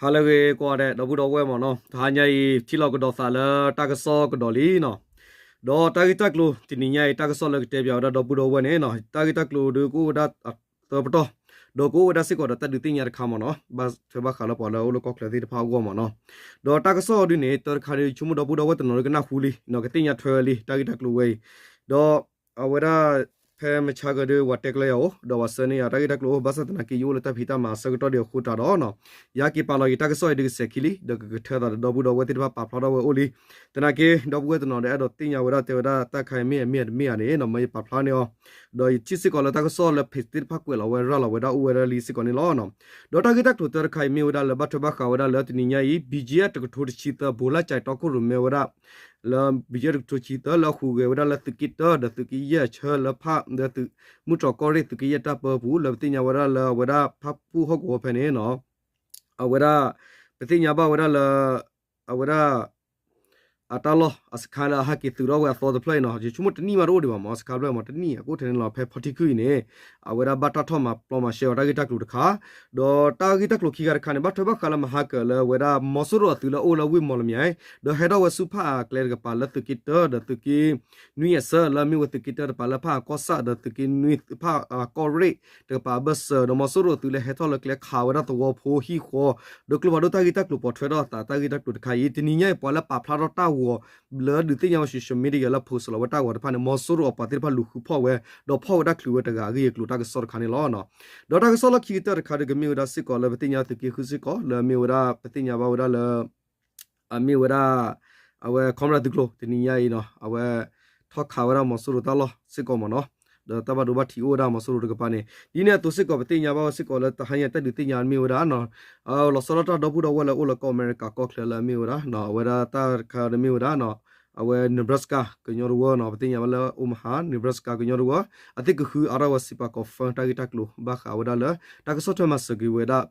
ဟါလၢအဂ့ၤကိးဂၤဒဲး ဒီပုၢ်ဒီဝဲၢ်မ့ၢ်နီၤ, တဟါညါအံၤ ထံၣ်လိာ်ကဒီးသးလၢတၢ်ကစီၣ်ကဒီးလံနီၤ. ဒီးတၢ်ဂ့ၢ်တၢ်ကျိၤတနံၤညါအံၤ တၢ်ကစီၣ်လၢကတဲပၠးဝဲဒၣ်ဒီပုၢ်ဒီဝဲၢ်န့ၣ်နီၤ, တၢ်ဂ့ၢ်တၢ်ကျိၤဒီးကအိၣ်ဝဲဒၣ်သၢပတီၢ်, ဒီးကအိၣ်ဝဲဒၣ်စ့ၢ်ကီးဒီးတၢ်ဒုးသ့ၣ်ညါတခါမ့ၢ်နီၤ, ဘၣ်ထွဲဘၣ်ဃးလၢပှၤလၢအအိၣ်လၢကီၢ်ချၢသ့ၣ်တဖၣ်အဂီၢ်မ့ၢ်နီၤ. ဒီးတၢ်ကစီၣ်ဒုန့ၣ် တၢတခါဒီး ဆိကမိၣ်ဒီပုၢ်ဒီဝဲၢ်တနီၤဒီးကနၢ်ဟူလံနီၤ, ကသ့ၣ်ညါထွဲဝဲလံ တၢ်ဂ့ၢ်တၢ်ကျိၤဝဲအံၤ, ဒီး အဝဲဒၣ် ဖဲမုၢ်ဆါကဒီး ပှၤတဲကျဲယၤအိၣ် ဒီးပှၤဆှၢန့ၢ်ယၤတၢ်ဂ့ၢ်တၢ်ကျိၤအိၣ် ဘၣ်ဆၣ်သနာ်က့ ယအိၣ်လၢတၢ်ဖံးတၢ်မၤအဆၢကတီၢ်ဒီးအဃိသတးဒီးနီၤ, ယဟဲက့ၤပာ်လီၤက့ၤတၢ်ကစီၣ်အံၤဒီးကစဲးခံလံ, ဒီးကကထၢသးဒီးဒီပုၢ်ဒီဝဲၢ်သ့ၣ်တဖၣ်ပာ်ဖျါထီၣ်ဝဲအိၣ်လံ. သနာ်က့ ဒီပုၢ်ဝဲၢ်တနီၤဒီးအဲၣ်ဒိးသ့ၣ်ညါဝဲဒၣ်တဲဝဲဒၣ်တၢ်ခါအံၤမ့ၢ်အမ့ၢ်တမ့ၢ်ဧါန့ၣ်နီၤ, မ့ၢ်ယပာ်ဖျါန့ၢ်အီၤ, ဒီးယထံၣ်စ့ၢ်ကီးလၢတၢ်ကစီၣ်လၢ page သ့ၣ်တဖၣ်ကွဲးလီၤဝဲရၤလီၤဝဲဒၣ်အိၣ်ဝဲဒၣ်လံစ့ၢ်ကီးန့ၣ်လီၤ. ဒီးတၢ်ဂ့ၢ်တၢ်ကျိၤတၢတခါအံၤမ့ၢ်ဝဲဒၣ်လၢဘၣ်ထွဲဘၣ်ဃးဝဲဒၣ်လၢတနံၤညါအံၤ BGF တကထိတဆံသၢ ဘိးလၢ်ကၠဲးတီခိၣ်ရိၣ်မဲဝဲဒၣ် လၢ BGF တကထိတဆံသၢ လၢအဟူးဂဲၤဝဲဒၣ်လၢသုးက့တၢ ဒီးသုးက့ယဲၢ်အဆၢလၢဖၣ် လၢသုး မုၢ်တြီၢ်ကီၢ်ရ့ၣ်သုးက့ယဲၢ်တၢ်ပၢပူၤ လၢပသ့ၣ်ညါဝဲဒၣ်လၢအဝဲဒၣ်ဖၣ်ပူၣ်ဟီၣ်ကဝီၤဖဲန့ၣ်နီၤ, အဝဲဒၣ် ပသ့ၣ်ညါဘၣ်ဝဲဒၣ်လၢ အဝဲဒၣ် အတၢ်လီၢ်အစခါလၢအဟဲက့ၤသုးထီၣ်ဝဲအသီတဖျၢၣ်အံၤနီၤ, ယဆိကမိၣ်တနံၣ်မးတအိၣ်ဒံးဘၣ်မး စခါဖျၢၣ်မး တနံၣ်အကိၣ်ထဲန့ၣ်လီၤ. ဖဲဖီထံခုၣ်အံၤန့ၣ် အဝဲဒၣ်ဘၣ်တၢ်ထီၣ်မၤပျီမၤရှဲအီၤတၢ်ဂ့ၢ်တၢ်ကျိၤတခါ, ဒီးတၢ်ဂ့ၢ်တၢ်ကျိၤခံခါတခါန့ၣ် ဘၣ်ထွဲဘၣ်ဃးလၢမဟါကၢၤလၢအဝဲဒၣ်မီၤစိရိၤအသုးလၢအအိၣ်လၢဝ့ၢ်မီၣ်လမၠဲၣ် ဒီးဟဲထီၣ်ဝဲဆူဖၣ်အကျဲတကပၤလၢသုးက့တၢ ဒီးသုးက့နွံအဆၢ လၢအမ့ၢ်ဝဲသုးက့တၢတကပၤလၢဖၣ်အကီၢ်ဆၣ် ဒီးသုးက့နွံဖၣ်အကီၢ်ရ့ၣ်တကပၤအဘၢၣ်စၢၤ ဒီးမီၤစိရိၤအသုးလၢဟဲထီၣ်လၢကျဲခးဝဲဒၣ်သဝီဖိဟံၣ်ဃီ, ဒီးကျိဖးဒိၣ်တၢ်ဂ့ၢ်တၢ်ကျိၤပိာ်ထွဲထီၣ်အသးတၢ်ဂ့ၢ်တၢ်ကျိၤတခါအံၤ တနံၤညါအံၤပှၤလၢပာ်ဖျါထီၣ်တၢ်ဂီၤ လၢဒုးသ့ၣ်ညါဝဲ social media လၢ post လီၤဝဲတၢ်ဂီၤတဖၣ်န့ၣ် မီၤစိရိၤအပှၤသ့ၣ်တဖၣ်လူၤဃုဖီၣ်ဝဲ ဒီးဖီၣ်ဝဲဒၣ်ချုးဝဲတဂၤအဂ့ၢ်အကျိၤတၢ်ကစီၣ်တခါန့ၣ်လီၤ. ဒီးတၢ်ကစီၣ်လၢခံကတၢၢ်တခါဒီးကမ့ၢ်ဝဲဒၣ်စ့ၢ်ကီးလၢပသ့ၣ်ညါသုးက့ဃုစ့ၢ်ကီး လၢအမ့ၢ်ဝဲဒၣ် ပသ့ၣ်ညါဘၣ်ဝဲဒၣ်လၢ အမ့ၢ်ဝဲဒၣ် အဝဲ ခီမရၤသုးကျိၤ တနံၤညါအံၤနီၤ အဝဲ ထီၣ်ခးဝဲဒၣ်မီၤစိရိၤတၢ်လီၢ်စ့ၢ်ကီးမ့ၢ်နီၤ, ဒီးတၢ်ဘၣ်ဒိဘၣ်ထံးအိၣ်ဝဲဒၣ်မီၤစိရိၤတကပၤန့ၣ် ဒ်န့ၣ်အသိးစ့ၢ်ကီး ပသ့ၣ်ညါဘၣ်ဝဲစ့ၢ်ကီးလၢတဟါညါတၢ်ဒုးသ့ၣ်ညါမ့ၢ်ဝဲဒၣ်နီၤ လီၤဆီဒၣ်တၢ်ဒီပုၢ်ဒီဝဲၢ်လၢအိၣ်လၢကီၢ်အမဲရကၤကီၢ်ချၢလၢအမ့ၢ်ဝဲဒၣ် အဝဲဒၣ်တၢ်တခါဒီးမ့ၢ်ဝဲဒၣ်နီၤ အဝဲ Nebraska ကညီတဝၢနီၤ ပသ့ၣ်ညါဘၣ်လၢ Omaha Nebraska ကညီတဝၢ အသ့ၣ်ကဃုအါထီၣ်ဝဲစံးပာ် confirm တၢ်ဂ့ၢ်တၢ်ကျိၤ ဘၣ်ဃးဝဲဒၣ်လၢ တၢ်ကဆီၣ်ထွဲမၤစၢၤက့ၤဝဲဒၣ်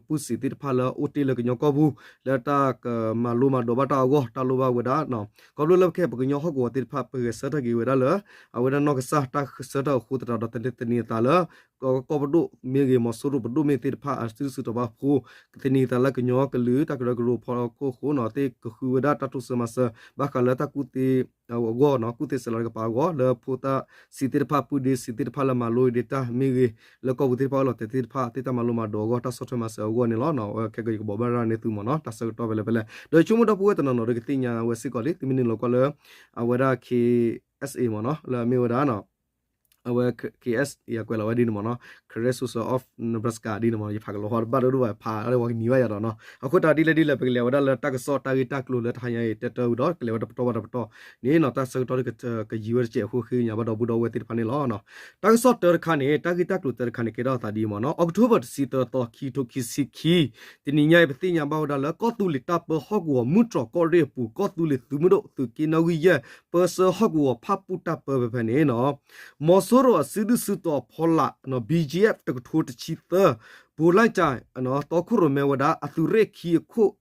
ပုၢ်စံးသ့ၣ်တဖၣ်လၢအိၣ်တ့ၢ်လၢကညီကီၢ်ပူၤ လၢတၢ်ကမၤလိမၤဒိးဘၣ်တၢ်အဂီၢ် တၢ်လိၣ်ဘၣ်ဝဲဒၣ် ခီဖျိလၢပကဲပှၤကညီဟီၣ်ကဝီၤသ့ၣ်တဖၣ် ပဂဲၤဆၢထၢၣ်က့ၤဝဲဒၣ်လၢ အဝဲဒၣ်နီၢ်ကစၢ်တၢ်ဆၢထၢၣ်အဃိသတးဒီး သန့ၤသးလၢ ကီၢ်ပဒိၣ်မ့ၢ်ဂ့ၤ မီၤစိရိၤပဒိၣ်မ့ၢ်သ့ၣ်တဖၣ် အစုဒုးစုတီၤဘၣ်ဖိ ကသန့ၤသးလၢကညီကလုာ် တၢ်ကရၢကရိဖီခိၣ်အဃိနီၤ သ့ၣ်ကဃုဝဲဒၣ်တၢ်တိစၢၤမၤစၢၤ ဘၣ်ဃးလၢတၢ်ကူၣ်သ့အဂီၢ်နီၤ ကူၣ်သ့စဲးလၤတကပၤအဂီၢ် လၢဖိသၣ်ဆံးသ့ၣ်တဖၣ် ပုၢ်ဒ့ဆံးသ့ၣ်တဖၣ်လၢမၤလိဒ့တၢ်မ့ၢ်ဂ့ၤ လၢကီၢ်ပူၤသ့ၣ်တဖၣ်အလီၤတဲာ်သ့ၣ်တဖၣ် သ့ၣ်တၢ်မၤလိမၤဒိးအဂီၢ် တၢ်ဆီၣ်ထွဲမၤစၢၤအဂီၢ်န့ၣ်လီၤ. အဝဲခဲကယကဘိးဘၣ်ရၤန့ၢ်သုမ့ၢ်နီၤ တၢ်ဆၢကတီၢ်ဖဲလဲၣ်ဖဲလဲၣ် ဒီးဆိကမိၣ်ဒီပုၢ်ဝဲၢ်တနီၤနီၤဒီးကသ့ၣ်ညါဝဲစ့ၢ်ကီးလံ သုမ့ၢ်နုာ်လီၤကွၢ်လၢ အဝဲဒၣ် KSA မ့ၢ်နီၤ လၢအမ့ၢ်ဝဲဒၣ်နီၤ အဝဲ KSA အကွဲးလီၤဝဲဒ်န့ၣ်မ့ၢ်နီၤ Karen Social of Nebraska ဒ်န့ၣ်မ့ၢ်နီၤ ယဖးကလီၤဟီတဘၣ်ဒိၣ်ဒိၣ်ဘၣ် ဖးအဝဲကနံၤဘၣ်ယၤဒီးနီၤ အဃိသတးဒ်လဲၣ်ဒ်လဲၣ် ပကလဲၤဝဲဒၣ်လၢတၢ်ကစီၣ်တၢ်ဂ့ၢ်တၢ်ကျိၤလၢတဟါညါအံၤ တဲတၢ်ဝံၤဒီး ကလဲၤဝဲတပတီၢ်ဘၣ်တပတီၢ်န့ၣ်နီၤ တၢ်ဆၢကတီၢ်ကယံၤဝဲတစဲးအဃိ ဃ့ကညးဘၣ်ဒီပုၢ်ဒီဝဲၢ်သ့ၣ်တဖၣ်န့ၣ်လီၤ. တၢ်ကစီၣ်တၢတခါန့ၣ် တၢ်ဂ့ၢ်တၢ်ကျိၤတၢတခါန့ၣ် ကဲထီၣ်အသးဒ်အံၤမ့ၢ်နီၤ October တဆံသၢသီ ခံကထိခံဆံခံ တနံၤညါအံၤ ပသ့ၣ်ညါဘၣ်ဝဲဒၣ်လၢ ကီၢ်သူလ့ၤတၢ်ပၢဟီၣ်ကဝီၤ မုၢ်တြီၢ်ကီၢ်ရ့ၣ်အပူၤ ကီၢ်သူလ့ၤသုးမုၢ်ဒိၣ် သုးက့နီၣ်ဂံၢ်ယဲၢ် ပၢဆှၢဟီၣ်ကဝီၤဖၣ်ပူၣ်တၢ်ပၢဖဲဖဲန့ၣ်နီၤ မီၤစိရိၤအစုဒုၣ်စုတီၤအဖီလာ် BGF တကထိတဆံသၢ ဘိးလၢ်ကၠဲး တီခိၣ်ရိၣ်မဲဝဲဒၣ် အသုးရ့ၣ်ခံအခိၣ်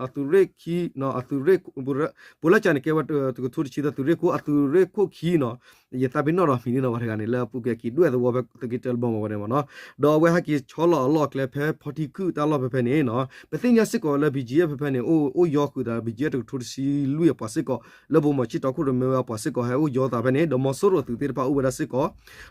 အသုးရ့ၣ်ခံ အသုးရ့ၣ် ဘိးလၢ်ကၠဲးန့ၣ် ကဲဝဲတကထိတဆံသၢ သုးရ့ၣ်ခိၣ် အသုးရ့ၣ်ခိၣ်ခံနီၤ ယသးပ့ၤနီၣ်ဒီးမံၤန့ၣ်နီၤ ပှၤတဂၤန့ၣ် လၢအပူၤကွံာ်က့ၤဒွဲၣ်သဝီဖဲသုးက့တၢလၢဘီမီၤဝဲန့ၣ်မ့ၢ်နီၤ ဒီးအဝဲဟဲက့ၤဆီလီၤအလီၢ်အကျဲဖဲဖီထံခုၣ်တၢ်လီၢ်ဖဲဖဲန့ၣ်နီၤ ပသ့ၣ်ညါစ့ၢ်ကီးဝဲလၢ BGF ဖဲဖဲန့ၣ် အိၣ်ယီၤဃုာ်သး BGF တကထိတဆံလွံၢ်အပှၤစ့ၢ်ကီး လၢဘိးမီၤဆံၣ်တီခိၣ်ရိၣ်မဲဝဲအပှၤစ့ၢ်ကီး ဟဲအိၣ်ယီၤသးဖဲန့ၣ် ဒီးမီၤစိရိၤအသုးသ့ၣ်တဖၣ်အိၣ်ဝဲဒၣ်စ့ၢ်ကီး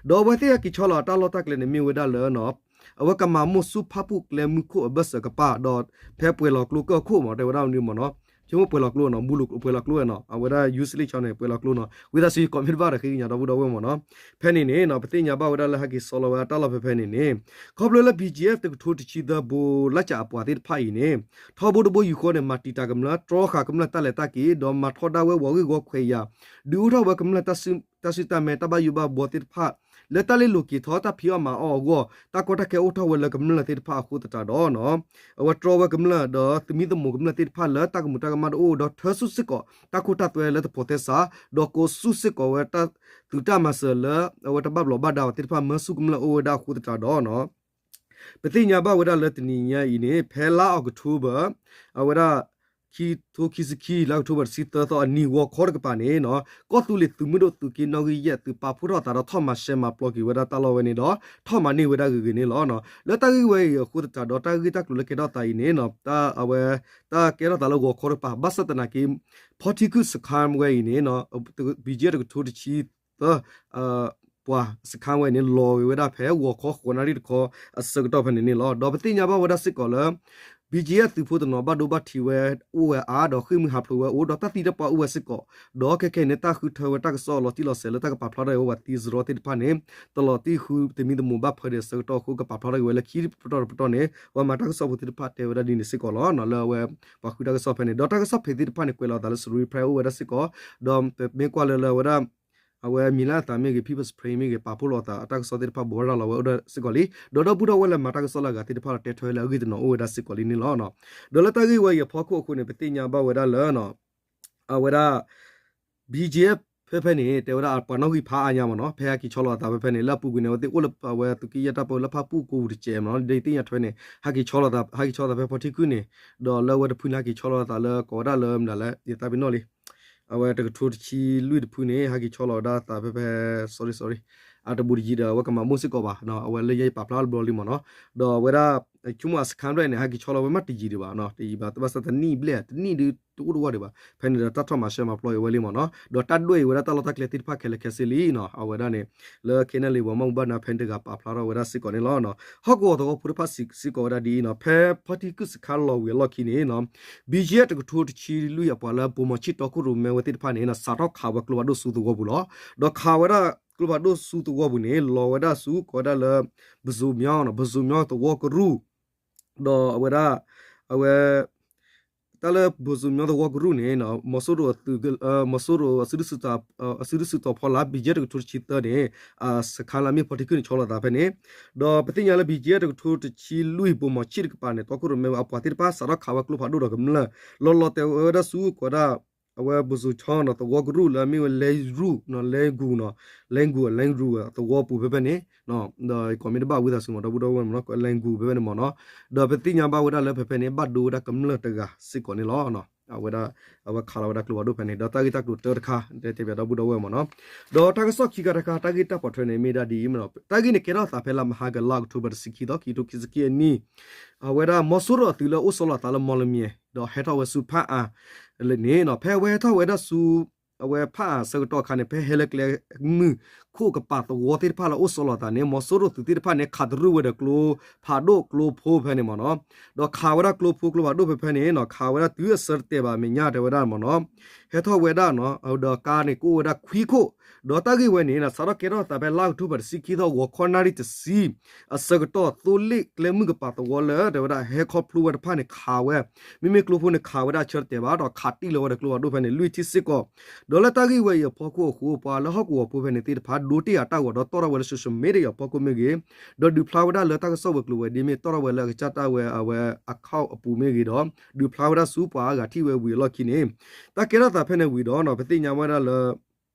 ဒီးအဝဲသ့ၣ်ဟဲက့ၤဆီလီၤအတၢ်လီၢ်တၢ်ကျဲန့ၣ်မ့ၢ်ဝဲဒၣ်လၢ အဝဲကမၤမိၢ်ဆူၣ်ဖၣ်ပူၣ်ကျဲမုၢ်ခိၣ်အဘၢၣ်စၢၤကပၤ ဒီးဖဲပှဲၤလီၤကျိကၢၢ်ခိၣ်မ့ၢ် တဲဝဲဒၣ်မနုၤမ့ၢ်နီၤ ဆိကမိၣ်ပှဲၤလီၤကျိနီၤ ဘူးလိာ်ပှဲၤလီၤကျိဝဲနီၤ အဝဲဒၣ် ယူစလ့ၣ်ဆီန့ၣ် ပှဲၤလီၤကျိနီၤ ဝံသးစူၤ comment တဘၣ်ဒီးဃ့ကညးဒီပုၢ်ဒီဝဲၢ်မ့ၢ်နီၤ ဖဲန့ၣ်န့ၣ်နီၤ ပသ့ၣ်ညါဘၣ်ဝဲဒၣ်လၢဟဲက့ၤဆီလီၤဝဲဒၣ်တၢ်လီၢ်ဖဲဖဲန့ၣ်န့ၣ် ခီဖျိလၢ BGF တကထိတဆံသၢ ဘိးလၢ်ကၠဲးအပှၤသ့ၣ်တဖၣ်အံၤန့ၣ် ထီဘိတဘိယူၢ်ဃီန့ၣ် မၤတံာ်တာ်ကမျၢၢ် တြီဃာ်ကမျၢၢ်တၢ်လဲၤတၢ်က့ၤ ဒီးမၤထီဒါဝဲဝီၤဂ့ၢ်ဝီၤခွဲးယာ် ဒုးအိၣ်ထီၣ်ဝဲကမျၢၢ်တၢ်စု တၢ်စုတၢ်မဲ တၢ်ဘၣ်ယိၣ်ဘၣ်ဘှီသ့ၣ်တဖၣ် လၢတၢ်လ့လိာ်က့ၤထီၣ်တၢ်ဖံးအီၣ်မၤအီၣ်အဂီၢ် တၢ်ကီတၢ်ခဲအိၣ်ထီၣ်ဝဲလၢကမျၢၢ်သ့ၣ်တဖၣ်အဃိသတးဒီးနီၤ အဝဲတြီဝဲကမျၢၢ်ဒီးသမံသမိးကမျၢၢ်သ့ၣ်တဖၣ်လၢတၢ်ကမူးတၢ်ကမၣ်တအိၣ် ဒီးထၢဆူၣ်စ့ၢ်ကီးတၢ်ခိတၢ်သွဲလၢတဖိးသဲစး ဒီးကိးဆူၣ်စ့ၢ်ကီးဝဲတၢ်သုးတၢ်မၤစၢၤလၢ အဝဲတဘၣ်ဘျီးဘၣ်ဒါအီၤသ့ၣ်တဖၣ် မၢဆူၣ်ကမျၢၢ်အိၣ်ဝဲဒၣ်အဃိသတးဒီးနီၤ ပသ့ၣ်ညါဘၣ်ဝဲဒၣ်လၢတနံၤညါအံၤန့ၣ် ဖဲလါအီးကထိဘၢၣ် အဝဲဒၣ် ခံကထိခံဆံခံ လါအီးကထိဘၢၣ် တဆံသၢသီအနံၤ ဂီၤခီတကပၤန့ၣ်နီၤ ကီၢ်သူလ့ၤသုးမုၢ်ဒိၣ်သုးက့နီၣ်ဂံၢ်ယဲၢ် သုးပာ်ဖှိၣ်ထီၣ်အသးဒီးထီၣ်မၤရှဲမၤပျီက့ၤဝဲဒၣ်တၢ်လီၢ်ဝဲန့ၣ်ဒီး ထီၣ်မၤန့ၢ်ဝဲဒၣ်ဂ့ၤဂ့ၤန့ၣ်လီၤ. လၢတၢ်ဂ့ၢ်ဝဲအံၤအဃိသတးဒီး တၢ်ဂ့ၢ်တၢ်ကျိၤလၢကဲထီၣ်သးအံၤန့ၣ် အဝဲ တၢ်ကဲထီၣ်သးလၢဂီၤခီတကပၤ ဘၣ်ဆၣ်သနာ်က့ ဖီထံခုၣ်စခါဝဲအံၤန့ၣ် ဘံကဲ တကထိတဆံသၢ ပှၤစခါဝဲအံၤန့ၣ် လီၤဂ့ၤဝဲဒၣ်ဖဲဂီၤခီဃိးနၣ်ရံၣ်တခီအဆၢကတီၢ်ဖဲန့ၣ်န့ၣ်လီၤ. ဒီးပသ့ၣ်ညါဘၣ်ဝဲဒၣ်စ့ၢ်ကီးလၢ ဘံကဲ သုးဖိတနီၤဘၣ်ဒိဘၣ်ထံးဝဲ အိၣ်ဝဲအါ ဒီးဃ့ၢ်မှံဟးဖျိးဝဲအိၣ် ဒီးတၢ်သံတၢ်ပှၢ်အိၣ်ဝဲစ့ၢ်ကီး ဒီးခဲခဲအံၤန့ၣ် တၢ်ဃုထၢဝဲတၢ်ကစီၣ်လီၤတံၢ်လီၤဆဲးလၢတၢ်ကပာ်ဖျါထီၣ်ဝဲပှၤသံစရီသ့ၣ်တဖၣ်န့ၣ် တလီၤတံၢ်ဃုသမံသမိးဘၣ်ဖဲဒံးအဆၢကတီၢ်အဃိ ကပာ်ဖျါထီၣ်က့ၤဝဲလၢခံပတီၢ်တပတီၢ်န့ၣ် ပှၤမၤတၢ်ကစီၣ်ဖိသ့ၣ်တဖၣ်တဲဝဲဒၣ်ဒ်န့ၣ်စ့ၢ်ကီးလီၤ. လၢအဝဲ ပှၤဃုတၢ်ကစီၣ်ဖဲန့ၣ် ဒီးတၢ်ကစီၣ်ဖံးသ့ၣ်တဖၣ်န့ၣ် ကွဲးလီၤအသးလၢ စရီဖရဲ အိၣ်ဝဲဒၣ်စ့ၢ်ကီး ဒီးပမ့ၢ်ကွၢ်လၢလၢအဝဲဒၣ် အဝဲမံၤလၢအသးမ့ၢ်ဂ့ၤ People's Spring မ့ၢ်ဂ့ၤ ပာ်ဖှိၣ်လီၤအသးအတၢ်ကစီၣ်သ့ၣ်တဖၣ် ဘိးရၤလီၤဝဲအိၣ်ဒၣ်စ့ၢ်ကီးလံ. ဒီးဒီပုၢ်ဒီဝဲၢ်လၢမၤတၢ်ကစီၣ်လၢအဂၤသ့ၣ်တဖၣ်ဒီးတဲထွဲလၢအဂ့ၢ်တနီၤအိၣ်ဝဲဒၣ်စ့ၢ်ကီးလံန့ၣ်လီၤ. ဒီးလၢတၢ်ဂ့ၢ်ဝဲအံၤအဖီခိၣ်အဃိန့ၣ် ပသ့ၣ်ညါဘၣ်ဝဲဒၣ်လၢ အဝဲဒၣ် ဘံကဲ ဖဲဖဲန့ၣ် တဲဝဲဒၣ်ပှၤနီၣ်ဂံၢ်ဖးအါညါမ့ၢ်နီၤ ဖဲဟဲက့ၤဆီလီၤအသးဖဲဖဲန့ၣ် လၢအပူၤကွံာ်န့ၣ် အဝဲသ့ၣ်အိၣ်လၢအဝဲသုးက့ယဲၢ်တၢ်ပၢလၢဖၣ်ပူၣ်ကိးပူၤတစဲးမ့ၢ်နီၤ ဒ်သ့ၣ်ညါထွဲန့ၣ် ဟဲက့ၤဆီလီၤသး ဟဲက့ၤဆီလီၤသးဖဲဖီထံခုၣ်န့ၣ် ဒီးလၢအဝဲတဖုန့ၣ် ဟဲက့ၤဆီလီၤသးလၢကိးဝဲဒၣ်လၢမနုၤလဲၣ် ယသးပ့ၤနီၣ်လံ အဝဲတကထိတဆံလွံၢ်တဖုန့ၣ် ဟဲက့ၤဆီလီၤဝဲဒၣ်သးဖဲဖဲ sorry sorry အတဘူးတယံၤဒီး အဝဲကမၤမိၢ်စ့ၢ်ကီးဘၣ် အဝဲလၢယပာ်ဖျါတဘျီလံမ့ၢ်နီၤ ဒီးအဝဲဒၣ် ဆိကမိၣ်အစခါဖျၢၣ်န့ၣ် ဟဲက့ၤဆီလီၤဝဲမ့ၢ်တယံၤဒံးဘၣ် တယံၤဘၣ် ဘၣ်ဆၣ်တနံၣ်ဘျဲၣ် တနံၣ်ဒုးတအိၣ်တဝီဒံးဘၣ် ဖဲန့ၣ်ဒီးတၢ်ထီၣ်မၤရှဲမၤပျီအဝဲလံမ့ၢ်နီၤ ဒီးတၢ်ဒွဲၣ်အံၤဝဲဒၣ်တၢ်လီၢ်တၢ်ကျဲသ့ၣ်တဖၣ်ခဲလၢာ်ခဲဆ့လံနီၤ အဝဲဒၣ်န့ၣ် လၢ KNLA ပှၤမၤဘူၣ်ဘၣ်နၤဖဲန့ၣ်တဂၤပာ်ဖျါထီၣ်ဝဲဒၣ်စ့ၢ်ကီးန့ၣ်လီၤ. ဟီၣ်ကဝီၤသဝီဖိတဖၣ်စံးစ့ၢ်ကီးဝဲဒၣ်ဒ်အံၤနီၤ ဖဲဖီထံခုၣ်စခါလီၤဝံၤအလီၢ်ခံန့ၣ်နီၤ ဘံကဲ တကထိတဆံလွံၢ်အပှၤလၢပိာ်မီၤဆံၣ်တီခိၣ်ရိၣ်မဲဝဲသ့ၣ်တဖၣ်န့ၣ် စးထီၣ်ခးဝဲကျိဖးဒိၣ်ဆူသဝီပူၤလီၤ. ဒီးခးဝဲဒၣ်ကျိဖးဒိၣ်ဆူသဝီပူၤန့ၣ် လီၤဝဲဒၣ်ဆူကိးဝဲဒၣ်လၢ ပဇိုမြောင်းနီၤ ပဇိုမြောင်းသဝီကရူၢ် ဒီးအဝဲဒၣ် အဝဲ တၢ်လၢပဇိုမြောင်းသဝီကရူၢ်န့ၣ် မီၤစိရိၤအသုး မီၤစိရိၤအစုဒုးစုတီၤဖီလာ် ဘံကဲ တကထိတဆံသၢန့ၣ် စခါလၢအမ့ၢ်ဖီထံခုၣ်န့ၣ် ဆီလီၤသးဖဲန့ၣ် ဒီးပသ့ၣ်ညါလၢဘံကဲ တကထိတဆံလွံၢ်ပိာ်မီၤဆံၣ်တကပၤန့ၣ် တီခိၣ်ရိၣ်မဲဝဲအပှၤသ့ၣ်တဖၣ်စးထီၣ်ခးဝဲကျိဖးဒိၣ်ဒီးကမျၢၢ် လီၤလီၤတဲာ်ဝဲဒၣ်ဆူကိးဝဲဒၣ် အဝဲပဇိုချီနီၤ သဝီကရူၢ်လၢအမ့ၢ်ဝဲ လဲရူၢ် လဲဂူၢ်နီၤ လဲဂူၢ် လဲရူၢ် သဝီပူၤဖဲဖဲန့ၣ် ဒီးကိးမ့ၢ်တဘၣ်ဝံသးစူၤမ့ၢ် ဒီပုၢ်ဒီဝဲၢ်မ့ၢ်နီၤ လဲဂူၢ်ဖဲဖဲန့ၣ်မ့ၢ်နီၤ ဒီးပသ့ၣ်ညါဘၣ်ဝဲဒၣ်လၢဖဲဖဲန့ၣ် ဘၣ်ဒိဝဲဒၣ်ကမျၢၢ်တဂၤစ့ၢ်ကီးန့ၣ်လီၤ. အဝဲဒၣ် အဝဲခးလီၤဝဲဒၣ်ကျိဖးဒိၣ်ဖဲန့ၣ် ဒီးတၢ်ဂ့ၢ်တၢ်ကျိၤတၢတခါ တဲတဲဘၣ်ဒီပုၢ်ဒီဝဲၢ်မ့ၢ်နီၤ ဒီးတၢ်ကစီၣ်ခံခါတခါ တၢ်ဂ့ၢ်တၢ်ပိာ်ထွဲန့ၣ်မ့ၢ်ဒၣ်ဒ်အံၤမ့ၢ်နီၤ တၢ်ဂ့ၢ်န့ၣ်ကဲထီၣ်သးဖဲလါမဟါကလါ အီးကထိဘၢၣ်တဆံခံသီ ခံကထိခံဆံခံအနံၣ် အဝဲဒၣ်မီၤစိရိၤအသုးလၢအိၣ်ဆီလီၤသးလၢမီၣ်လမၠဲၣ် ဒီးဟဲထီၣ်ဝဲဆူဖၣ်အၣ်န့ၣ်နီၤ ဖဲအဝဲဟဲထီၣ်ဝဲဒၣ်ဆူ အဝဲဖၣ်အၣ်အဆၢကတီၢ်အခါန့ၣ် ဖဲဟဲလၢကျဲမုၢ်ခိၣ်ကပၤသဝီသ့ၣ်တဖၣ်လၢအိၣ်ဆီလီၤသးန့ၣ် မီၤစိရိၤသုးသ့ၣ်တဖၣ်န့ၣ် ခးတရံးဝဲဒီးကျိဖးဒိၣ်ကျိဖိဖဲန့ၣ်မ့ၢ်နီၤ ဒီးခးဝဲဒၣ်ကျိဖိကျိဖးဒိၣ်ဖဲဖဲန့ၣ်နီၤ ခးဝဲဒၣ်တုၤအဆၢတတဲာ်ဘၣ်အမဲာ်ညါတဲဝဲဒၣ်မ့ၢ်နီၤ ဟဲထီၣ်ဝဲဒၣ်နီၤ ဒီးကါန့ၣ်ကအိၣ်ဝဲဒၣ်ခွံခိၣ် ဒီးတၢ်ဂ့ၢ်ဝဲန့ၣ် စးထီၣ်ကဲထီၣ်သးဖဲလါအီးကထိဘၢၣ်တဆံခံသီ ဂီၤခီနၣ်ရံၣ်တဆံ အဆၢကတီၢ် သိလ့ၣ်ကျဲမုၢ်ကပၤသဝီလၢ တဲဝဲဒၣ်ဟဲခီဖျိဝဲတဖၣ်န့ၣ် ခးဝဲ မ့မ့ၢ်ကျိဖိန့ၣ် ခးဝဲဒၣ်အဆၢတတဲာ်ဘၣ် ဒီးခးတံၢ်လီၤဝဲဒီးကျိဖးဒိၣ်ဖဲန့ၣ် လွံၢ်ထံၣ်စ့ၢ်ကီး ဒီးလၢတၢ်ဂ့ၢ်ဝဲအံၤအဖီခိၣ်အဃိ ပှၤလၢဟီၣ်ကဝီၤဖိဖဲန့ၣ်သ့ၣ်တဖၣ် ဒိတ့ၢ်အတၢ်ဂီၤဒီးတီၣ်ထီၣ်ဝဲလၢ social media အဖီခိၣ်မ့ၢ်ဂ့ၤ ဒီးဒုးဖျါဝဲဒၣ်လၢတၢ်ကစီၣ်ဝဲၤကျိၤဝဲၤဒ့မ့ၢ်တီၣ်ထီၣ်ဝဲလၢအကစၢ်တၢ်ဝဲအဝဲ account အပူၤမ့ၢ်ဂ့ၤဒီး ဒုးဖျါဝဲဒၣ်ဆူပှၤအါဂၤထံၣ်ဝဲဝံၤအလီၢ်ခံန့ၣ် တၢ်ကဲထီၣ်သးဖဲန့ၣ်ဝံၤဒီးနီၤ ပသ့ၣ်ညါဝဲဒၣ်လၢ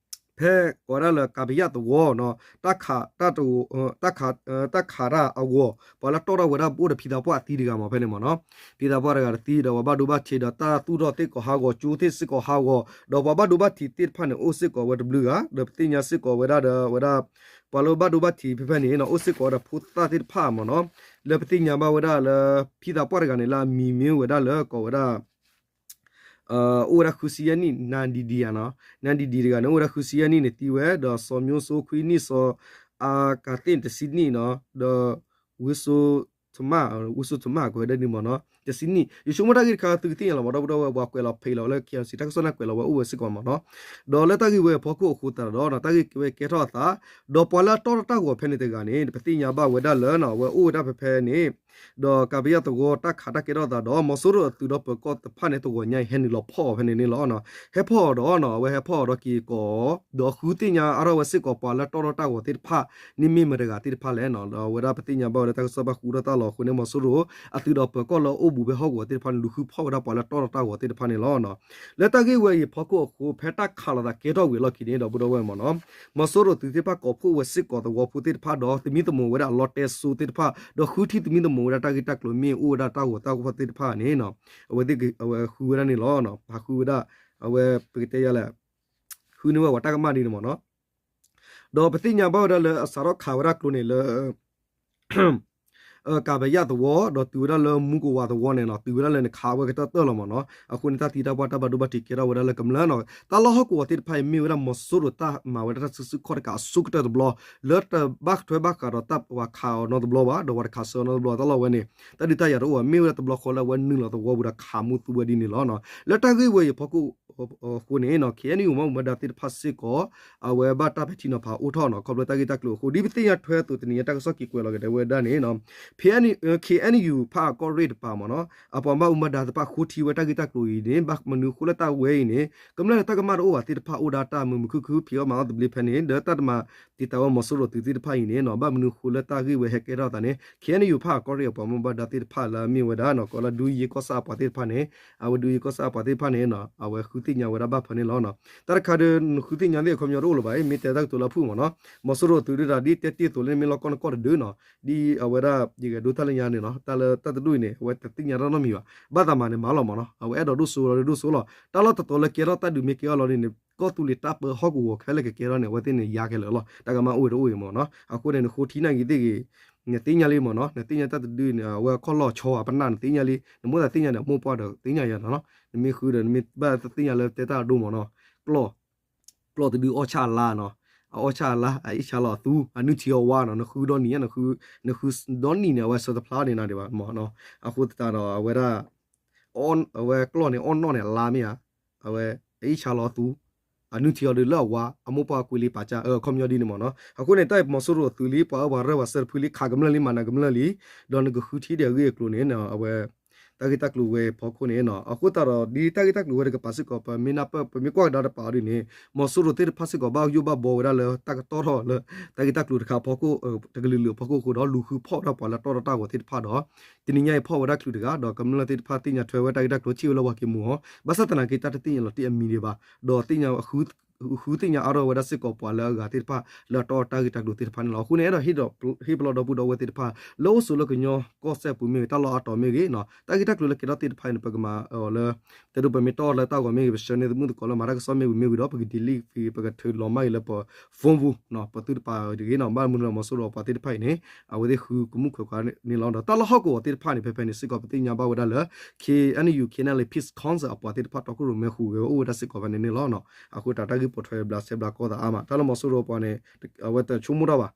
ဖဲကိးဝဲဒၣ်လၢကးပယၣ်သဝီနီၤ တၢ်ခး တၢ် တၢ်ခး တၢ်ခးတၢ်အဂီၢ် ပှၤလၢတီၣ်ထီၣ်ဝဲဒၣ်အိၣ်ဒီးဖံသးပှၢ်အသံတဂၤမ့ၢ်ဖဲန့ၣ်မ့ၢ်နီၤ ဖံသးပှၢ်တဂၤတသံဒီးပှၤဘၣ်ဒိဘၣ်ထံးဒီးတၢ်သူၣ်ထီၣ်သ့ၣ်ကိးဟးဂီၤ ကၠိသ့ၣ်စ့ၢ်ကီးဟးဂီၤ ဒီးပှၤဘၣ်ဒိဘၣ်ထံးသ့ၣ်တဖၣ်န့ၣ် အိၣ်စ့ၢ်ကီးဝဲတဘျုးဂၤ ဒီးပသ့ၣ်ညါစ့ၢ်ကီးဝဲဒၣ်ဒီးဝဲဒၣ် ပှၤလၢဘၣ်ဒိဘၣ်ထံးဖဲဖဲန့ၣ်နီၤ အိၣ်စ့ၢ်ကီးဝဲဒီးဖိသၣ်သ့ၣ်တဖၣ်မ့ၢ်နီၤ လၢပသ့ၣ်ညါဘၣ်ဝဲဒၣ်လၢ ဖံသးပှၢ်တဂၤန့ၣ် လၢအမံၤမ့ၢ်ဝဲဒၣ်လၢကိးဝဲဒၣ် အိၣ်ဝဲဒၣ်ဃုဆံယဲၢ်နံၣ် နၤဒံဒံဧါနီၤ နၤဒံဒံတဂၤန့ၣ် အိၣ်ဝဲဒၣ်ဃုဆံယဲၢ်နံၣ်န့ၣ်သံဝဲ ဒီးစီၤမျိုးစိုးခွံနံၣ် စီၤအၤကၤသ့ၣ်န့ၣ်တဆံနံၣ်နီၤ ဒီး ဝ့စိ ထမၣ် ဝ့စိထမၣ်ကွဲးဝဲဒၣ်န့ၣ်မ့ၢ်နီၤ တဆံနံၣ် ယဆိကမိၣ်တၢ်ဂ့ၢ်တခါသုကသ့ၣ်ညါလီၤမ့ၢ် ဒီပုၢ်ဒီဝဲၢ် ပှၤကွဲးလီၤဖံးလီၤလၢ KIC တၢ်ကစီၣ်န့ၣ်ကွဲးလီၤဝဲအိၣ်ဝဲစ့ၢ်ကီးမ့ၢ်နီၤ ဒီးလၢတၢ်ဂ့ၢ်ဝဲအဖီခိၣ်အဃိသတးဒီး တၢ်ဂ့ၢ်ဝဲကဲထီၣ်အသး ဒီးပှၤလၢအတီၣ်ထီၣ်တၢ်ဂီၤဖဲန့ၣ်တဂၤန့ၣ် ပသ့ၣ်ညါဘၣ်ဝဲဒၣ်လၢ အဝဲအိၣ်ဝဲဒၣ်ဖဲဖဲန့ၣ် ဒီးကးပယၣ်သဝီတၢ်ခးတၢ်ကဲထီၣ်သးဒီး မီၤစိရိၤအသုးဒီးပၢၤကီၢ်တဖၣ်န့ၣ် တဂီၤညါအံၤဟဲနုာ်လီၤဖီၣ်အီၤဖဲန့ၣ်န့ၣ်လီၤ. ဟဲဖီၣ်အီၤဒီး အဝဲဟဲဖီၣ်အီၤဒီးက့ၤကိး ဒီးဃုသ့ၣ်ညါအါထီၣ်ဝဲစ့ၢ်ကီး ပှၤလၢတီၣ်ထီၣ်တၢ်ဂီၤသ့ၣ်တဖၣ်န့ၣ်မ့ၢ်မတၤတဂၤသ့ၣ်တဖၣ်လဲၣ်နီၤ. ဒီးအဝဲဒၣ်ပသ့ၣ်ညါဘၣ်ဝဲဒၣ်တၢ်ကစီၣ်ဘၣ်ဃုထီၣ်တၢ်လီၤအဃိန့ၣ် မီၤစိရိၤအသုးဒီးပၢၤကီၢ်လၢအအိၣ်ဘူးဖဲဟီၣ်ကဝီၤသ့ၣ်တဖၣ်န့ၣ် လူၤဃုဖီၣ်ဝဲဒၣ်ပှၤလၢတီၣ်ထီၣ်တၢ်ဂီၤသ့ၣ်တဖၣ်န့ၣ်လီၤ. လၢတၢ်ဂ့ၢ်ဝဲအံၤအဖီခိၣ်အဃိ ဖဲတၢ်ခးလိာ်သးကဲထီၣ်ဝံၤအလီၢ်ခံန့ၣ် ဒီပုၢ်ဒီဝဲၢ်မ့ၢ်နီၤ မီၤစိရိၤသုးသ့ၣ်တဖၣ်ကိးဖှိၣ်ဝဲစ့ၢ်ကီးသဝီဖိသ့ၣ်တဖၣ်ဒီး သမံသမိးဝဲဒၣ်အလီတဲစိသ့ၣ်တဖၣ် ဒီးဃုထံၣ်သမံသမိး ဝဲဒၣ်တၢ်ဂ့ၢ်တၢ်ကျိၤမ့ၢ်အိၣ်ဝဲဒၣ်တၢ်ဂီၤတၢ်ဂီၤသ့ၣ်တဖၣ်န့ၣ် အဝဲသ့ၣ်အဝဲဃုဝဲဒၣ်န့ၣ်လီၤ. ပာ်ဃုဝဲဒၣ် အဝဲပကတဲယၤလဲၣ် ဃုန့ၢ်ဝဲပှၤတၢ်ကမၣ်ဒ်န့ၣ်မ့ၢ်နီၤ. ဒီးပသ့ၣ်ညါဘၣ်ဝဲဒၣ်လၢအစးထီၣ်ခးဝဲဒၣ်ကျိၤန့ၣ်လၢ ကးပယၣ်သဝီ ဒီးတုၤဝဲဒၣ်လၢမူကဝၤသဝီန့ၣ်နီၤ, တုၤဝဲဒၣ်လၢန့ၣ်ခးဝဲကတၢၢ်တၢၢ်လီၤမ့ၢ်နီၤ. အဃိန့ၣ် တၢ်သံတၢ်ပှၢ်တၢ်ဘၣ်ဒိဘၣ်ထံးကဲထီၣ်ဝဲဒၣ်လၢကမျၢၢ်နီၤ. တၢ်လီၢ်ဟီၣ်ကဝီၤသ့ၣ်တဖၣ်အံၤ မ့ၢ်ဝဲဒၣ်မီၤစိရိၤတၢ်မၤဝဲဒၣ်တၢ်စုဆူၣ်ခီၣ်တကးအဆိကတၢၢ်တဘျီ လၢတဘၣ်ထွဲဘၣ်ဃးဒီးတၢ်ပှၤခးအီၤနီတဘျီဘၣ်, ဒီးပှၤတခးဆၢနီတဘျီ တၢ်လီၢ်ဝဲန့ၣ် တၢ်ဒုးတၢ်ယၤတအိၣ်ဘၣ်, မ့ၢ်ဝဲဒၣ်တဘျီဃီလၢအဝဲနုာ်လီၤသဝီပူၤဒီးခးမူသူဝဲဒ်န့ၣ်လီၤ. လၢတၢ်ဂ့ၢ်ဝဲအံၤဖီခိၣ်အဃိန့ၣ်နီၤ ခ့ၣ်အဲၣ်ယူၣ် မၤမူဘၣ်ဒါသ့ၣ်တဖၣ်စ့ၢ်ကီး အဝဲဘၣ်တၢ်ပဲာ်ထံနီၤဖးအိၣ်ထီၣ်နီၤ, ခီဖျိတၢ်ဂ့ၢ်တၢ်ကျိၤအဃိ ဒ်ပသ့ၣ်ညါထွဲအသိး တနံၤညါတၢ်ကစီၣ်က့ၤကွဲးလီၤကဒီးဝဲဒၣ်န့ၣ်နီၤ ခ့ၣ်အဲၣ်ယူၣ်ဖၣ်အကီၢ်ရ့ၣ်တပၤမ့ၢ်နီၤ, အပှၤဘၣ်မူဘၣ်ဒါတဖၣ်ဃိထံဝဲတၢ်ဂ့ၢ်တၢ်ကျိၤအံၤန့ၣ် ဘၣ်မနုၤဃိလၢတၢ်ဝဲအံၤန့ၣ် ကမျၢၢ်လၢတၢ်ကမၣ်တအိၣ်ဘၣ်သ့ၣ်တဖၣ်အိၣ်ဒၣ်တၢ်မုာ်မုာ်ခုၣ်ခုၣ် ဖံးအီၣ်မၤအီၣ်သဘျ့ဖဲန့ၣ် ဒီးတၢ်တမၤတံာ်တာ်ဝဲမီၤစိရိၤသုးသ့ၣ်တဖၣ်အံၤန့ၣ်နီၤ ဘၣ်မနုၤဃိလၢတၢ်ဂ့ၢ်ဝဲဟဲကဲထီၣ်အသးန့ၣ် ခ့ၣ်အဲၣ်ယူၣ် ဖၣ်အကီၢ်ရ့ၣ်အပှၤဘၣ်မူဘၣ်ဒါသ့ၣ်တဖၣ်လၢအမ့ၢ်ဝဲဒၣ်နီၤ ကီးလၢဒုးယ့ၢ်ကီၢ်ဆၣ်အပှၤသ့ၣ်တဖၣ်န့ၣ် အဝဲဒုးယ့ၢ်ကီၢ်ဆၣ်အပှၤသ့ၣ်တဖၣ်န့ၣ်နီၤ အဝဲဃုသ့ၣ်ညါဝဲဒၣ်ဘၣ်ဖၢန့ၣ်လီၤ. တၢ်တခါဒီး နဃုသ့ၣ်ညါသ့ၣ်အခီပညီတအိၣ်လၢၤဘၣ်, မ့ၢ်တဲတၢ်ကတိၤလၢအဖုၣ်မ့ၢ်နီၤ မီၤစိရိၤသုးဒုးတၢ်ဒ်တဲတ့ၢ်အသိးလၢနမ့ၢ်လီၢ်ကီၢ်နကီၢ်တဒုနီၤ ဒ်အဝဲဒၣ် ယကဒိတၢ်လၢညါန့ၣ်နီၤ တၢ်လၢတၢ်တဒူၣ်အံၤန့ၣ် အဝဲတသ့ၣ်ညါတၢ်နီတမံၤဘၣ်, ဘၣ်သးမၤန့ၣ်မၤလီၤမ့ၢ်နီၤ အဝဲအဲၣ်ဒိးဒိၣ်စိလီၤဒိၣ်စိလီၤ တၢ်လီၢ်တတီၤလၢကဲထီၣ်တၢ်ဒုးမ့ၢ်ကဲထီၣ်လီၤန့ၣ် ကီၢ်သူလ့ၤတၢ်ပၢဟီၣ်ကဝီၤခဲလၢာ်ကကဲထီၣ်န့ၣ် အဝဲသ့ၣ်န့ၣ်ယါခဲလၢာ်လီၤ တၢ်ကမၣ်အိၣ်ဝဲတအိၣ်အံၤမ့ၢ်နီၤ အဃိန့ၣ် နဃိထံနာ်က့ၤသ့ၣ်ဂ့ၤ နသ့ၣ်ညါလံမ့ၢ်နီၤ နသ့ၣ်ညါတၢ်တဒုန့ၣ် အဝဲခီၣ်လီၢ်ဆီအပနၢ်နသ့ၣ်ညါလံ နမိၣ်သးသ့ၣ်ညါန့ၣ် အမိၢ်ပှၢ်ဒီးသ့ၣ်ညါယၤနီၤ နမ့ၢ်ဃုဒီး နမ့ၢ်ဘၣ်သ့ၣ်ညါလၢတဲတၢ်အဒိမ့ၢ်နီၤ ကျီၢ် ကျီၢ်တဒုအီၣ်ဆၣ်အလါနီၤ အအီၣ်ဆၣ်အလါ အအ့ၣ်ဆါလီၤအသူ အနုၢ်ထံအီၤဝါနီၤ နဃုဒီနံၤ နဃု နဃုဒီနံၤန့ၣ် အဝဲဆၢတဖျါန့ၣ်နီၤဒံးဘၣ်မ့ၢ်နီၤ အဃိသတးဒီးအဝဲဒၣ် အဝဲကျီၢ်န့ၣ် အီၣ်နီၣ်န့ၣ် အလါမ့ၢ်ဧါ အဝဲ အအ့ၣ်ဆါလီၤအသူ အနုၢ်ထံအီၤဒုးလၢအဝါ အမိၢ်ပှၢ်ကွံာ်လံပာ်ကၢ အခီပညီဒ်န့ၣ်မ့ၢ်နီၤ အဃိန့ၣ် တၢ်အံၤမီၤစိရိၤအသုးလံ ပှၤအၢပှၤရၢပှၤစၢတဖုလံ ခးကမျၢၢ်လံ မၤနၤကမျၢၢ်လံ ဒီးနကဃုထံဒီးအဂ့ၢ်အကျိၤန့ၣ် အဝဲ တၢ်ဂ့ၢ်တၢ်ကျိၤဝဲအဖီခိၣ်န့ၣ်နီၤ အဃိသတးဒီး ဒ်တၢ်ဂ့ၢ်တၢ်ကျိၤဝဲတကပၤစ့ၢ်ကီး ပမ့ၢ်နၢ်ပၢၢ် ပမ့ၢ်ကွၢ်ကဒါတပၤအီၤဒ်န့ၣ် မီၤစိရိၤသ့ၣ်တဖၣ်စ့ၢ်ကီး ဘၣ်ယိၣ်ဘၣ်ဘီဝဲဒၣ်လၢတၢ်ကတီၢ်ထီၣ်လၢ တၢ်ဂ့ၢ်တၢ်ကျိၤတခါအဖီခိၣ် တကလုာ်လုာ်အဖီခိၣ်အဃိဒီး လူၤဃုဖီၣ်ဝဲဒၣ်ပှၤလၢတီၢ်ထီၣ်တၢ်ဂီၤသ့ၣ်တဖၣ်ဒီး တနံၤညါအံၤဖီၣ်ဝဲဒၣ်ချုးတဂၤ ဒီးကမျၢၢ်သ့ၣ်တဖၣ်သ့ၣ်ညါထွဲဝဲတၢ်ဂ့ၢ်တၢ်ကျိၤ ထံၣ်ဝဲလၢပှၤက့ၤမူၤအီၤ ဘၣ်ဆၣ်သနာ်က့ တၢ်တသ့ၣ်ညါလီၤတံၢ်အမံၤဒံးဘၣ် ဒီးသ့ၣ်ညါ ဃုသ့ၣ်ညါအါထီၣ်ဝဲဒၣ်စ့ၢ်ကီးပှၤလၢအဂၤသ့ၣ်တဖၣ် လၢအတီၢ်တၢ်ဂ့ၢ်တၢ်ကျိၤသ့ၣ်တဖၣ်န့ၣ်လီၤ. အဃိန့ၣ် အဲၣ်ဒိးဟ့ၣ်ပလီၢ်ဒီပုၢ်ဒီဝဲၢ်သ့ၣ်တဖၣ် လၢအိၣ်ဆိးလၢကညီကီၢ်စဲၣ်ပူၤမ့ၢ်ဂ့ၤ တၢ်လီၢ်အါတီၤမ့ၢ်ဂ့ၤ တၢ်ဂ့ၢ်တၢ်ကျိၤလၢကဲထီၣ်သ့ၣ်တဖၣ်အံၤန့ၣ် ပကမၤအီၤလၢ တဲဒိပမ့ၢ်တီၢ်လၢတၢ်ဂီၤမ့ၢ်ဂ့ၤ ပဆှၢန့ၢ်သမုၣ်သကိးလၢမၤတၢ်ကစီၣ်မ့ၢ်ဂ့ၤမ့ၢ်ဂ့ၤဒီး ပက delete ဖဲ ပကထုးလီၤမၢ်ဂ့ၤလၢပ phone ပူၤ ပသုတပာ်တဂ့ၤနီၤ ဘၣ်မနုၤလၢမီၤစိရိၤအပှၤသ့ၣ်တဖၣ်အံၤန့ၣ် အဝဲသ့ၣ်ဃုကမူၣ်ခွဲးခွါန့ၣ်လီၤ. ဒီးတၢ်လီၢ်ဟီၣ်ကဝီၤသ့ၣ်တဖၣ်န့ၣ် ဖဲဖဲန့ၣ်စ့ၢ်ကီး ပသ့ၣ်ညါဘၣ်ဝဲဒၣ်လၢ K N U K N L A Peace Council အပှၤသ့ၣ်တဖၣ်တီခိၣ်ရိၣ်မဲဃုာ်ဂဲၤဝဲအိၣ်ဝဲဒၣ်စ့ၢ်ကီးဖဲန့ၣ်န့ၣ်လီၤ. အဃိတၢ်တၢ်ဂ့ၢ်ပိာ်ထွဲဘျးစဲဘျးကီသးအါမး တၢ်လၢမီၤစိရိၤအပှၤန့ၣ် အဝဲတဆိကမိၣ်တၢ်ဘၣ်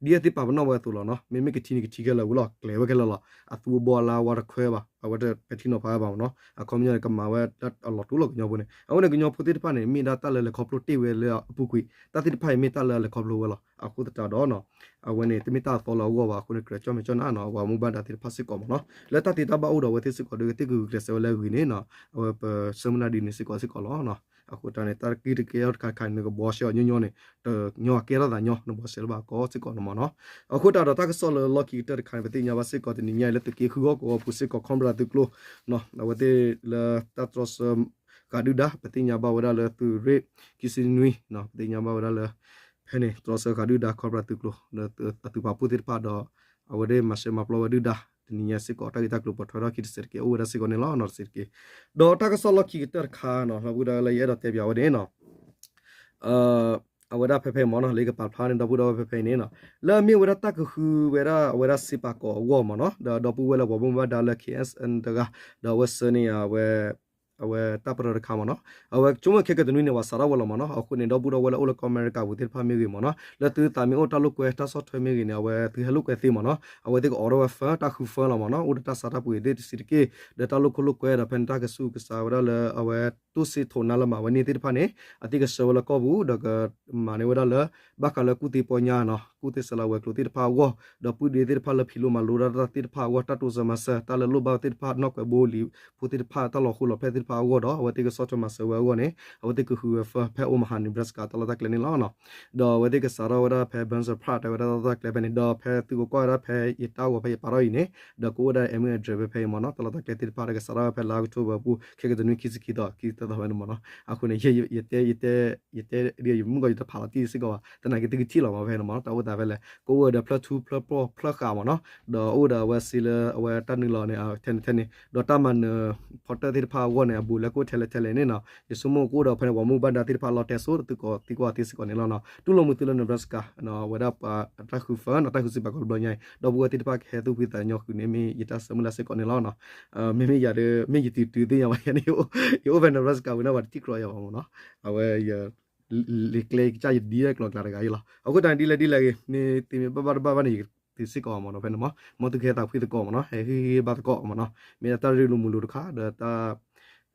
ဒ်အသ့ၣ်ပာ်ပနီၣ်ဝဲအသိးလီၤနီၤ မ့မ့ၢ်ကထံၣ်န့ၣ်ကထံၣ်ခဲလၢာ်ဝံၤလီၤ ကျဲၤဝဲခဲလၢာ်လီၤ အသူအဘီအလါဝါတခွဲဘၣ် အဝဲတပဲာ်ထံနီၤဖးဝဲဘၣ်မ့ၢ်နီၤ အခီပညီန့ၣ် ကမၤဝဲဒၣ်အလီၤတူာ်လီၤကညီဖိန့ၣ် အဝဲန့ၣ်ကညီဖိသ့ၣ်တဖၣ်န့ၣ် မ့ၢ်ဒၣ်တၢ်လၢလဲၤခီဖျိတ့ၢ်ဝဲလၢအပူၤကွံာ် တၢ်သ့ၣ်တဖၣ်အံၤမ့ၢ်တၢ်လၢအလဲၤခီဖျိဝဲလီၤ အဃိသတးဒီးနီၤ အဝဲန့ၣ် တမ့ၢ်တၢ်အသီလၢအဂီၢ်ဘၣ် အဃိန့ၣ် ကြၢးကၠီၣ်မဲာ်ကၠီၣ်နါနီၤ ပှၤမူဘၣ်ဒါသ့ၣ်တဖၣ်စ့ၢ်ကီးမ့ၢ်နီၤ လၢတၢ်သ့တၢ်ဘၣ်အိၣ်ဒီးအဝဲသ့ၣ်စ့ၢ်ကီးဒီး ကသ့ၣ်ကဂုာ်ကျဲးစၢးဝဲလၢအဂ့ၤန့ၣ်နီၤ အဝဲပဆၢမုၢ်လၢ်ဒ်န့ၣ်စ့ၢ်ကီးစ့ၢ်ကီးလီၤ. အဃိတၢ်န့ၣ် တၢ်ဂ့ၢ်တကဲထီၣ်တခါတခါန့ၣ် နကဘှီရှဲအီၤညီညီန့ၣ် တညီအကဲထီၣ်သးညီ နဘှီရှဲလၢၤဘၣ်ကီးစ့ၢ်ကီးန့ၣ်မ့ၢ်နီၤ အဃိတၢ်ဒီးတၢ်ကစီၣ်လၢလီၢ်ခံကတၢၢ်တခါန့ၣ် ပသ့ၣ်ညါဘၣ်စ့ၢ်ကီးတနံၤညါအံၤလၢသုးက့ဃုဟီၣ်ကဝီၤပူၤစ့ၢ်ကီး Cobra သုးကျိၤ အဝဲသ့ၣ်လၢတၢ်တြီဆၢဃးဒုၣ်ဒါ ပသ့ၣ်ညါဘၣ်ဝဲဒၣ်လၢသုးရ့ၣ်ခံဆံနွံ ပသ့ၣ်ညါဘၣ်ဝဲဒၣ်လၢ ဖဲန့ၣ် တြီဆၢဃးဒုၣ်ဒါ Cobra သုးကျိၤ အသုးပာ်ဖှိၣ်သ့ၣ်တဖၣ်ဒီး အဝဲသ့ၣ်မၤရှဲမၤပျီဝဲဒုၣ်ဒါ တနံၤညါစ့ၢ်ကီး တၢ်ဂ့ၢ်တၢ်ကျိၤပိာ်ထွဲထီၣ်ခံတစဲးတက့ၢ် အိၣ်ဝဲဒၣ်စ့ၢ်ကီးန့ၣ်လီၤ နီတစဲးတက့ၢ်. ဒီးတၢ်ကစီၣ်လီၢ်ခံကတၢၢ်တခါနီၤ ဒီပုၢ်ဒီဝဲၢ်လၢယအဲၣ်ဒိးတဲပၠးဝဲန့ၣ်နီၤ အဝဲဒၣ်ဖဲဖဲမ့ၢ်နီၤ လၢယကပာ်ဖျါန့ၣ် ဒီပုၢ်ဒီဝဲၢ်ဖဲဖဲအံၤန့ၣ်နီၤ လၢအမ့ၢ်ဝဲဒၣ်တၢ်ကဃုဝဲဒၣ်အဝဲဒၣ်စ့ပာ်ကီာ်အဂီၢ်မ့ၢ်နီၤ ဒီးဒီပုၢ်ဝဲၢ်လၢပှၤဘၣ်မူဘၣ်ဒါလၢ K S N တဂၤ ဒီးအဝဲဆှၢန့ၢ်ယၤဝဲ အဝဲတၢ်ပရၢတခါမ့ၢ်နီၤ အဝဲဆိကမိၣ်ခဲကတနွံန့ၣ် ပှၤစးထီၣ်ဝဲလီၤမ့ၢ်နီၤ အဃိန့ၣ် ဒီပုၢ်ဒီဝဲၢ်လၢအိၣ်လၢကီၢ်အမဲရကၤပူၤသ့ၣ်တဖၣ်မ့ၢ်ဂ့ၤမ့ၢ်နီၤ လၢသုသးမ့ၢ်အိၣ်တၢ်လိာ်ကွဲတၢ်ဆီၣ်ထွဲမ့ၢ်ဂ့ၤန့ၣ် အဝဲသုဟဲလိာ်ကွဲသ့မ့ၢ်နီၤ အဝဲသ့ၣ်ကအိးထီၣ်ဝဲ phone တၢ်ဃု phone လီၤမ့ၢ်နီၤ အိၣ်ဒီးတၢ်စးတၢ်ပှ့ၤသ့ၣ်တစဲးတက့ၢ် ဒီးတၢ်လိာ်ခိၣ်လိာ်ကွဲဒီး ဖဲန့ၣ်တၢ်ကစူၢ်ကစၢ်ဝဲဒၣ်လၢအဝဲ တိၢ်စ့ထိးနါလၢမၤဝဲန့ၢ်သ့ၣ်တဖၣ်န့ၣ် အသ့ၣ်ကဆှၢဝဲလၢကီၢ်ပူၤ ဒီးကမၤန့ၢ်ဝဲဒၣ်လၢ ဘၣ်ဃးလၢကူၣ်သ့ပီညါနီၤ ကူၣ်သ့စလၤဝဲၤကျိၤသ့ၣ်တဖၣ်အဂီၢ် ဒီးပုၢ်ဒ့သ့ၣ်တဖၣ်လၢဖံးလိမၤလိတၢ်သ့ၣ်တဖၣ်အဂီၢ် တၢ်တိစၢၤမၤစၢၤ တၢ်လၢလိၣ်ဘၣ်သ့ၣ်တဖၣ် နီၣ်ကွဲးဘိလံၤဖိသ့ၣ်တဖၣ် တၢ်လီၤဃိလီၤဖျဲၣ်သ့ၣ် တၢ်ကစီၣ်သ့ၣ်တဖၣ်အဂီၢ်ဒီး အဝဲသ့ၣ်ကဆီၣ်ထွဲမၤစၢၤဝဲအဂီၢ်န့ၣ် အဝဲသ့ၣ်ကဃုဝဲ first ဖဲ Omaha Nebraska တၢ်လီၢ်တၢ်ကျဲန့ၣ်လီၤ. ဒီးအဝဲသ့ၣ်ကစးထီၣ်ဝဲဒၣ်ဖဲ Burns Park တဲဝဲဒၣ်တၢ်လီၢ်တၢ်ကျဲဖဲန့ၣ် ဒီးဖဲသုကကွၢ်ဝဲဒၣ်ဖဲယတၢ်ဂီၤဖဲယပာ်ထီၣ်အံၤန့ၣ် ဒီးကအိၣ်ဝဲဒၣ် အမ့ၢ် address ဖဲဖဲအံၤမ့ၢ်နီၤ တၢ်လီၢ်တၢ်ကျဲသ့ၣ်တဖၣ်ဒီးကစးထီၣ်ဝဲဖဲလါအီးကထိဘၢၣ်ပူၤ ခဲကတနွံခံဆံခံသီ ခံဆံသၢသီဖဲန့ၣ်မ့ၢ်နီၤ. အဃိန့ၣ် ယတဲ ယတဲ ယမုၢ်ကီၢ်ယတဖးလီၤတံၢ်စ့ၢ်ကီးဘၣ် သနာ်က့သုကထံၣ်လီၤမ့ၢ်ဖဲန့ၣ်မ့ၢ်နီၤ တၢ်အိၣ်သးဖဲလဲၣ် ကအိၣ်ဝဲဒီးဖျၢၣ်ထူဖျၢၣ်ပျီၣ်ဖျၢၣ်ဃးမ့ၢ်နီၤ ဒီးအိၣ်ဒီးအဝဲစ့လၢအဝဲတၢ်နုာ်လီၤန့ၣ် ထဲန့ၣ်ထဲန့ၣ် ဒီးတၢ်မၤနၢၤ ဖီတၢၣ်သ့ၣ်တဖၣ်အဂီၢ်န့ၣ် အဘူးအလဲကအိၣ်ထဲလဲၣ်ထဲလဲၣ်န့ၣ်နီၤ ယဆိကမိၣ်ကအိၣ်ဒီးဖဲန့ၣ် ပှၤမူဘၣ်ဒါသ့ၣ်တဖၣ်လီၤတဲာ်ဆိ သုကိးသံကွၢ်သ့စ့ၢ်ကီးန့ၣ်လီၤနီၤ. တူၢ်လိာ်မုာ်သုလၢ Nebraska ဝဲဒၣ်ပှၤအတၢ်ဃု first နီၤ တၢ်ဃုစံးပာ်ကီးတဘျီညါအံၤ ဒီပုၢ်ဝဲၢ်သ့ၣ်တဖၣ်ကဟဲသူၣ်ဖှံသးညီဃုာ်န့ၣ် မ့ၢ်ယတၢ်ဆၢမုၢ်လၢ်စ့ၢ်ကီးန့ၣ်လီၤနီၤ. မ့မ့ၢ်ယၤဒီး မ့ၢ်ယတုၤတုၤသ့ၣ်ညါဘၣ်ယၤန့ၣ် ယအိၣ်ဖဲ Nebraska ဝံၤန့ၣ် ပှၤတထံၣ်ကြီယၤဘၣ်မ့ၢ်နီၤ. အဝဲ လံာ်ကျဲကစၢ်ယဒ်ကျီၤကျါတဂၤအံၤလီၤ. အဃိတၢ်ဒ်လဲၣ်ဒ်လဲၣ်ဂ့ၤ မ့ၢ်သုမ့ၢ်ဘၣ်ဘၣ်တဘၣ်ဘၣ်န့ၣ် ယကတုၤစ့ၢ်ကီးမ့ၢ်နီၤ ဖဲန့ၣ်မ့ၢ် မ်သုကဟဲသးဖှံသကိးမ့ၢ်နီၤ ဟဲဟ့ၣ်ဂံၢ်ဟ့ၣ်ဘါသကိးမ့ၢ်နီၤ မ့ၢ်ဒၣ်တၢ်ရ့လိာ်မုာ်လိာ်တခါ ဒီးတၢ်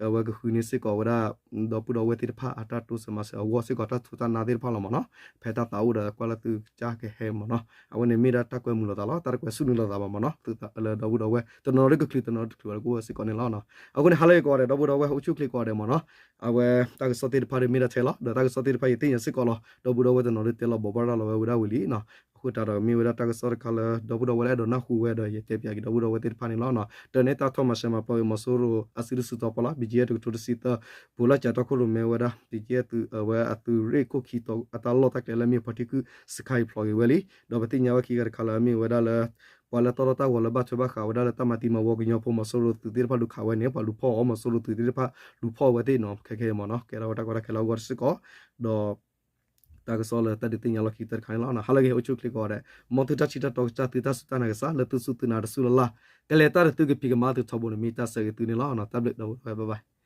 အဝဲကဃုန့ၢ်စ့ၢ်ကီးဝဲဒၣ် ဒီပုၢ်ဒီဝဲၢ်သ့ၣ်တဖၣ်အတၢ်တိစၢၤမၤစၢၤအဂီၢ်စ့ၢ်ကီး တၢ်ထူးတၢ်နါသ့ၣ်တဖၣ်လီၤမ့ၢ်နီၤ. ဖဲတၢ်သးအိၣ်ဒီးကွၢ်လၢသုကစၢ်ကဟဲမ့ၢ်နီၤ အဝဲန့ၣ်မ့ၢ်ဒၣ်တၢ်ကွဲမုာ်လိာ်သးလီၤ တၢ်တကွဲးဆူၣ်နုာ်လိာ်သးဘၣ်မ့ၢ်နီၤ သုသးလၢဒီပုၢ်ဒီဝဲၢ် တနီၤနီၤတကချုး တနီၤတကချုးဝဲလၢကအိၣ်ဝဲစ့ၢ်ကီးန့ၣ်လီၤ. အဃိန့ၣ် ဟါလၢဂ့ၤကိးဂၤဒဲး ဒီပုၢ်ဒီဝဲၢ် အိၣ်ဆူၣ်အိၣ်ချ့ကိးဂၤဒဲးမ့ၢ်နီၤ အဝဲတၢ်ကစီၣ်သ့ၣ်တဖၣ်ဒီးမ့ၢ်ဒၣ်ထဲလီၤ ဒီးတၢ်ကစီၣ်သ့ၣ်တဖၣ်ယသ့ၣ်ညါစ့ၢ်ကီးလီၤ ဒီပုၢ်ဒီဝဲၢ်တနီၤဒီးတဲလီၤဘိးဘၣ်ရၤလီၤဝဲဝဲဒၣ်ဝံၤလံနီၤ. အဃိသတးဒီးမ့ၢ်ဝဲဒၣ်တၢ်ကစီၣ်တခါလၢ ဒီပုၢ်ဒီဝဲၢ်လၢအဲၣ်ဒိးနၢ်ဟူဝဲဒီး ယတဲပၠးက့ၤဒီပုၢ်ဒီဝဲၢ်သ့ၣ်တဖၣ်န့ၣ်လီၤ. တၢ်န့ၣ်တၢ်ထီၣ်မၤစၢၤမၤပျီဂ့ၤ မီၤစိရိၤအစုဒုးစုတီၤဖီလာ် ဘံၣ်ကယဲၢ်သုးကထိတဆံသၢ ပူၤလၢ်ကၠးတီခိၣ်ရိၣ်မဲဝဲဒၣ် ဘံၣ်ကယဲၢ်သုးအဝဲအသုးရ့ၣ်ခိၣ်ခံတီၤအတၢ်လီၢ်တၢ်ကျဲလၢအမ့ၢ်ဖီထံခုၣ်စခါအံၤဖျိးက့ၤဝဲလံ. ဒီးပသ့ၣ်ညါဝဲခံဂၤတခါလၢအမ့ၢ်ဝဲဒၣ်လၢ ပှၤလၢတၢ်တီတၢ်ဂီၤလၢဘၣ်ထွဲဘၣ်ဃးဝဲဒၣ်လၢတၢ်မၤသံမၤဝီကညီဖိ မီၤစိရိၤသုးသ့ၣ်တဖၣ်လူၤခးဝဲန့ၣ် ပှၤလူၤဖီၣ်အီၤ မီၤစိရိၤသုးသ့ၣ်တဖၣ်လူၤဖီၣ်ဝဲသ့ၣ်နီၤ ခဲခဲအံၤမ့ၢ်နီၤ ကဲထီၣ်ဝဲတၢ်ကီတၢ်ခဲလၢအဂီၢ်တစ့ၢ်ကီး ဒီး တၢ်ကစီၣ်လၢတၢ်ဒုးသ့ၣ်ညါလီၢ်ခံကတၢၢ်တခါန့ၣ်လီၤ. ဟါလၢဂ့ၤ အိၣ်ဆူၣ်အိၣ်ချ့ကိးဂၤဒဲး မ်သုတၢ်ထံၣ်တၢ်တီကစၢ် သုတၢ်စူၢ်တၢ်နာ်ကစၢ် လၢသုစူၢ်သုနာ်တစူၢ်လၢ်လၢ် ကလဲၤတၢ်ဒီးသုကဖံးကမၤသုထီဘိန့ၣ် မ့ၢ်တၢ်ဆၢဂ့ၤသုန့ၣ်လီၤ. တၢ်ဘျုးဒီပုၢ်ဒီဝဲၢ် bye bye.